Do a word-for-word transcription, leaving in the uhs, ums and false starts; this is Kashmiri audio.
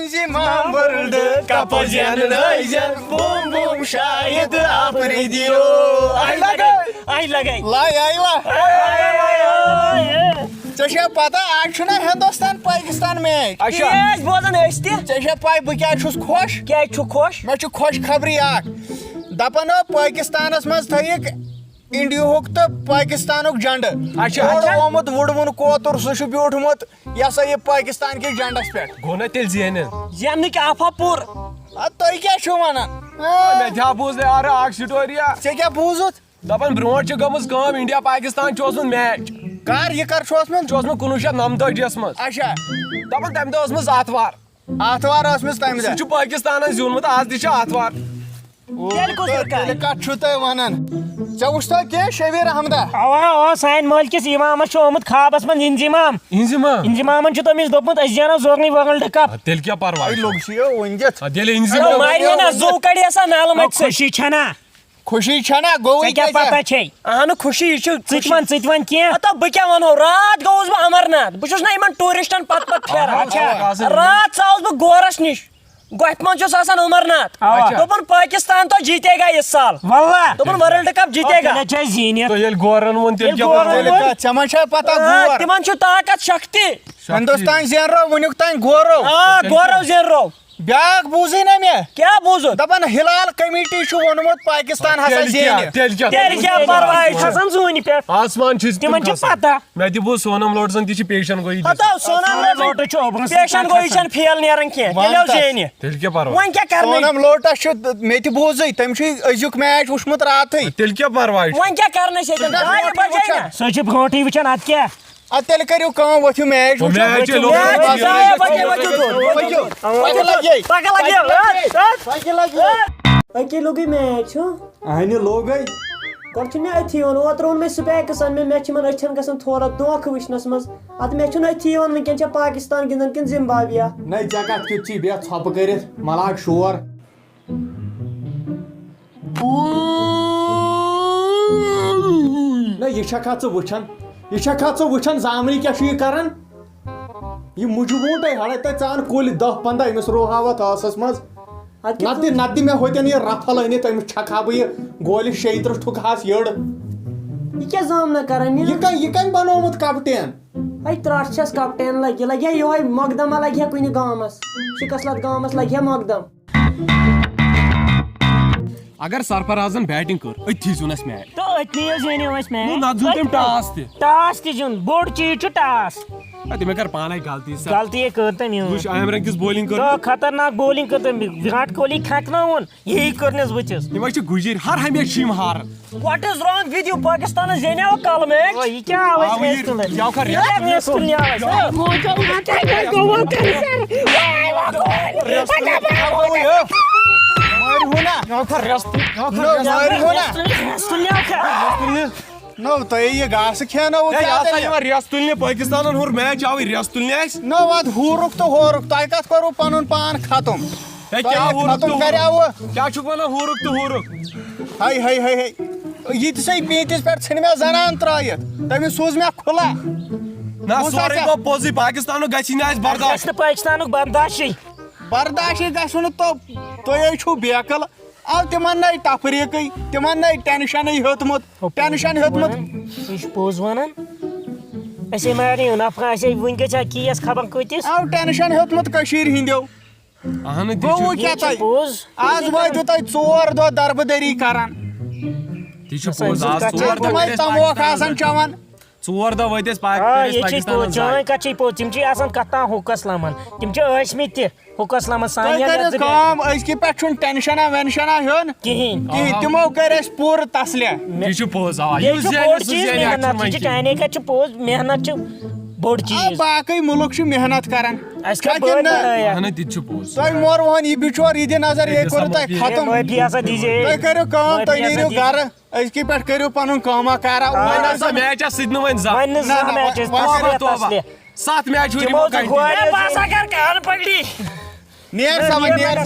زِ مام ورلڈ کپ زینہٕ نٲوزٮ۪ن بوم بوم شاید آفریدیو۔ آے لگے۔ آے لگے۔ لایے وا۔ ژےٚ چھےٚ پتہ آز چھُنہ ہندوستان پاکستان میچ؟ اچھا۔ تی ٲسۍ بوزان أسۍ تہِ۔ ژےٚ چھےٚ پاے بہٕ کیازِ چھُس خۄش؟ کیازِ چھُ خۄش؟ مےٚ چھُ خۄش خبری اکھ۔ دپان ٲو پاکستانس منٛز تھٲیِکھ انڈیہُک تہٕ پاکستانُک جنڈٕ۔ اچھا۔ اورٕ آمُت وُڑوُن کوتُر، سُہ چھُ بیوٗٹھمُت یہِ ہسا یہِ پاکستان کِس جنڈس پٮ۪ٹھ۔ گوٚو نا تیٚلہِ زینن؟ زیننٕکۍ آفا پوٗرٕ۔ اَدٕ تُہۍ کیٛاہ چھِو وَنان؟ مےٚ تہِ ہا بوٗز یارٕ اکھ story۔ ژےٚ کیٛاہ بوٗزُتھ؟ دَپان برونٛٹھ چھِ گٔمٕژ کٲم، انڈیا پاکستان چھُ اوسمُت match۔ کر یہِ کر چھُ اوسمُت؟ چھُ اوسمُت کُنوُہ شیٚتھ نَمتٲجی یَس منٛز۔ اچھا۔ دَپان تَمہِ دۄہ ٲسمٕژ آتھوار۔ آتھوار ٲسمٕژ تَمہِ دۄہ۔ سُہ چھُ پاکستانن زیوٗنمُت، آز تہِ چھِ آتھوار۔ تیٚلہِ کُس تہٕ کرِ؟ تیٚلہِ کتھ چھُو تُہۍ ونان؟ ژےٚ وُچھتھا کینٛہہ شبیر احمدہ؟ اوا، اوا، سانہِ مٲلۍ کِس امامس چھُ آمُت خوابس منٛز انزمام۔ انزمام؟ انزمامن چھُ تٔمِس دوٚپمُت، أسۍ زینو زورنٕے ورلڈ کپ۔ آ، تیٚلہِ کیٛاہ پرواے اے چھُ؟ لوٚگ چھُ یہِ ؤنِتھ۔ آ، تیٚلہِ انزمام۔ ماریا نا زو کڑی سا نالہٕ مژِ سۭتۍ۔ خوشی چھنا؟ خوشی چھنا؟ گوٚوٕے ژےٚ کیٛاہ کیٛاہ؟ پتہ چھے؟ اہنہٕ خوشی، یہِ چھُ ژٕ تہِ خوشی۔ ون، ژٕ تہِ ون کینٛہہ۔ ہتا بہٕ کیٛاہ ونہو، راتھ گوٚوُس بہٕ امرناتھ، بہٕ چھُس نہ یِمن ٹوٗرسٹن پتہٕ پتہٕ پھیران۔ اچھا۔ راتھ ژاوُس بہٕ غورس نِش۔ گۄپھِ منٛز چھُس آسان عمر ناتھ۔ اچھا۔ دوٚپُن پٲکِستان تو جیٖتے گا اِس سال۔ واللہ۔ دوٚپُن ورلڈ کپ جیٖتے گا۔ تیٚلہِ چھِ اَسہِ زیٖنِتھ۔ تہٕ ییٚلہِ گورَن ووٚن، تیٚلہِ ییٚلہِ کیٛاہ گورَن پَتہٕ؟ ووٚن۔ تیٚلہِ کَتھ؟ ژےٚ ما چھےٚ پَتہ آ، گور؟ تِمَن چھُ طاقت شکتی۔ شکتی۔ ہندوستان زینرو وٕنیُک تام گورو۔ آ، گورو زینرو۔ بیٛاکھ بوٗزٕے نہ مےٚ۔ کیٛاہ بوٗزُتھ؟ دَپان ہلال کمیٹی چھُ ووٚنمُت پاکِستان ہسا تیٚلہِ کیٛاہ؟ زینہِ۔ تیٚلہِ کیٛاہ؟ تیٚلہِ کیٛاہ پَرواے چھُ؟ کھسان زوٗنہِ پٮ۪ٹھ۔ آسمان چھِ تِمَن چھِ تِم کھسان۔ پَتہ۔ مےٚ تہِ بوٗز سونم لوٹسن تہِ چھِ پیشن گویی دِژمٕژ۔ ہتو سونم لوٹس پیشن گویی چھنہٕ فیل نیران کینٛہہ، تیٚلہِ اوس زینہِ۔ تیٚلہِ کیٛاہ پرواے؟ وۄنۍ کیٛاہ کرنٕے؟ سونم لوٹس چھُ، مےٚ تہِ بوٗزٕے، تٔمۍ چھُ أزیُک میچ وُچھمُت راتھٕے۔ تیٚلہِ کیٛاہ پرواے چھُ؟ وۄنۍ کیٛاہ کرنَے چھِ تیٚلہِ؟ دَہہِ بجے نہ۔ سُہ چھِ برونٛٹھٕے وٕچھان، اَدٕ کیٛاہ؟ اَدٕ تیٚلہِ کٔرِو کٲم، ؤتھِو میچ وٕچھو۔ میچ ہے لوٚگ۔ میچ ہے لوٚگ۔ ؤتھِو تھوٚد، ؤتھِو۔ پَکہِ لَگہِ۔ پَکہِ لَگہِ۔ پَکہِ لَگہِ۔ أتی لوٚگُے میچ، ہُہ؟ اہنہِ لوگے۔ گۄڈٕ چھُ مےٚ أتھی وَنُن، اوترٕ ووٚن مےٚ سپیکسن، مےٚ، مےٚ چھِ یِمن أچھن گژھان تھوڑا دھوکہٕ وٕچھنس منٛز۔ اَدٕ مےٚ چھُنہٕ أتھی یِوان وٕنکیٚن چھا پاکستان گِنٛدان کِنہٕ زمبابویا۔ نَے ژےٚ کَتھ کیُتھ چھی بیٚہہ ژھۄپہٕ کٔرِتھ، مہ لاگ شور۔ نہ، یہِ چھکھا ژٕ وٕچھان؟ یہِ چھکھا ژٕ وٕچھان زامنٕے کیٛاہ چھُ یہِ کران؟ یہِ مُجہِ ووٗنٛٹَے ہڑے تَتہِ ژٕ اَن کُلۍ دَہ پنٛداہ أمِس روہاوَتھ ٲسَس منٛز۔ اَدٕ کیٛاہ نَتہٕ دِ، نَتہٕ دِ مےٚ ہوٚتٮ۪ن یہِ رَفل أنِتھ، أمِس چھَکہٕ ہا بہٕ یہِ گولہِ شیٚیہِ تٕرٛہ ٹھُکہٕ ہَس یٔڑ۔ یہِ کیٛاہ زامنہ کران یہِ؟ یہِ کَمہِ، یہِ کَمہِ بنوومُت کپٹین؟ ہے ترٛٹھ چھَس کپٹین لگہِ، لگہِ ہا یِہوٚے مۄقدمہ لگہِ ہا کُنہِ گامَس۔ شِکَس لَتھ گامَس لگہِ ہا مۄقدم۔ اگر سرفرازن بیٹنگ کٔر، أتھی زیوٗن اَسہِ میچ۔ تہٕ أتنی حظ زینیو اَسہِ میچ۔ نہ، نَتہٕ زیوٗن تٔمۍ ٹاس تہِ۔ ٹاس تہِ زیوٗن، بوٚڑ چیٖز چھُ ٹاس۔ ہے، تٔمۍ کٔر پانے غلطی سا۔ غلطی ہے کٔر تٔمۍ، اۭں۔ وٕچھ، عامرن کِژھ بولنگ کٔر۔ تہٕ خطرناک بولنگ کٔر تٔمۍ، وراٹ کوہلی کھٮ۪کناوُن، یی کٔرنس بٕتھِس۔ یِم حظ چھِ گُجِرۍ، ہر ہمیشہٕ چھِ یِم ہاران۔ What is wrong with you؟ پاکستانس زینیو کلہٕ میچ۔ او، یہِ کیٛاہ آو اَسہِ آو یہِ، میچ تُلٕنۍ؟ یہِ آو کھا یہِ کیٛاہ میچ تُلنہِ آو اَسہِ؟ مارِہُن نا۔ یہِ آو کھا رٮ۪س، یہِ آو کھا نو، رٮ۪س۔ مارِہُن نا۔ رٮ۪س تُلنہِ آو کھا؟ نو، تۄہہِ یہِ گاسہٕ کھیٛانٲوٕ ہے، یہِ کیٛاہ ہسا تیٚلہِ؟ یِوان رٮ۪س تُلنہِ، پٲکِستانن ہوٚر میچ، آوٕے رٮ۪س تُلنہِ اَسہِ۔ نو، اَدٕ ہوٗرُکھ تہٕ ہورُکھ، تۄہہِ کَتھ کوٚروٕ پَنُن پان ختم؟ ہے، تۄہہِ کیٛاہ یہِ ہوٗرُکھ ختم تہٕ کریٛاوٕ؟ ہوٗرُکھ؟ کیٛاہ چھُکھ وَنان ہوٗرُکھ تہٕ ہوٗرُکھ؟ ہاے، ہاے، ہاے، ہاے۔ یہِ تہِ سا پیٖنتِس پٮ۪ٹھ ژھٕنۍ مےٚ زنان ترٛٲیِتھ۔ تٔمِس سوٗز مےٚ کھُلا۔ نہ، بوٗزتھا سورُے ژےٚ؟ گوٚو پوٚزُے، پاکستانُک گژھی نہٕ اَسہِ برداش۔ گژھِ نہٕ پاکستانُک برداشٕے۔ برداشٕے گژھِ نہٕ تو، تُہۍ ہے چھِو بیقل۔ آو تِمن نَے تفریٖقٕے، تِمن نَے ٹینشنٕے ہیوٚتمُت، ٹینشن ہیوٚتمُت۔ یہِ چھُ پوٚز وَنان۔ اَسے مارِ نفع، اَسے وٕنۍ گژھِ ہا کیس خبر کۭتِس۔ آو ٹینشن ہیوٚتمُت کٔشیٖرِ ہِنٛدیو۔ اہن، تہِ چھُ گوٚو کیٛاہ یہِ چھُ تۄہہِ؟ پوٚز۔ آز وٲتِو تُہۍ ژور دۄہ دربٕدٔری کران۔ تہِ چھُ پوٚز، آز ژور دۄہ تِمے گٔے اَسہِ تموکھ پاکستانَس آسان منٛز۔ چٮ۪وان۔ ژور دۄہ وٲتۍ أسۍ پاک-، آ، کٔرۍ أسۍ یہِ چھِ پوٚز، پاکستانَس چٲنۍ زایہِ۔ کَتھ چھِ پوٚز، تِم چھِ آسان کَتھ تام ہوٗکَس لَمان، تِم چھِ ٲسمٕتۍ تہِ ہوٗکَس لَمان، تُہۍ سانہِ کٔرِو اَندَر زٕ کٲم، أزکہِ پٮ۪ٹھ چھُنہٕ ٹینشنا وینشنا ہیوٚن کِہیٖنۍ۔ کِہیٖنۍ۔ آہا۔ تِمو کٔرۍ اَسہِ پوٗرٕ تسلیہ۔ یہِ چھُ پوٚز، آ، بیٚیہِ یُس چھُ زینہِ بوٚڑ سُہ چیٖز زینہِ، اَتھ محنت، چھُنہٕ یہِ چھُ وَنہِ کِہیٖنۍ۔ چانہِ کَتھِ چھُ پوٚز، محنت چھُ بوٚڑ آ، چیٖز۔ باقٕے مُلُک چھِ محنت کران۔ اَسہِ کَتہِ چھا بٔڑ کِنہٕ نہ؟ لڑٲے اَکھ؟ اہن، تہِ تہِ چھُ پوٚز۔ تۄہہِ مورہون یہِ بِچور، یہِ دِ نظر، یہِ ہے، کوٚروٕ تۄہہِ ہے، ختم۔ معٲفی ہسا دیٖزے۔ تُہۍ کٔرِو کٲم، معٲفی تُہۍ ہسا نیٖرِو دیٖزے۔ گرٕ۔ أزکہِ پٮ۪ٹھ کٔرِو پنُن کٲما کارا۔ آ۔ وۄنۍ نہ سا میچ آسہِ سۭتۍ نہٕ وۄنۍ زانٛہہ۔ وۄنۍ نہٕ نہ، زانٛہہ نہ، میچ آسہِ۔ وۄنۍ، توبہ، وۄنۍ، توبہ۔ تسلے۔ ستھ میچ ہُرۍ تِمو یِمو تہِ کَنٹِنیو۔ گوٚو ہے، بہٕ ہسا کَرٕ کان پکڑی۔ نیر سا وۄنۍ، نیر۔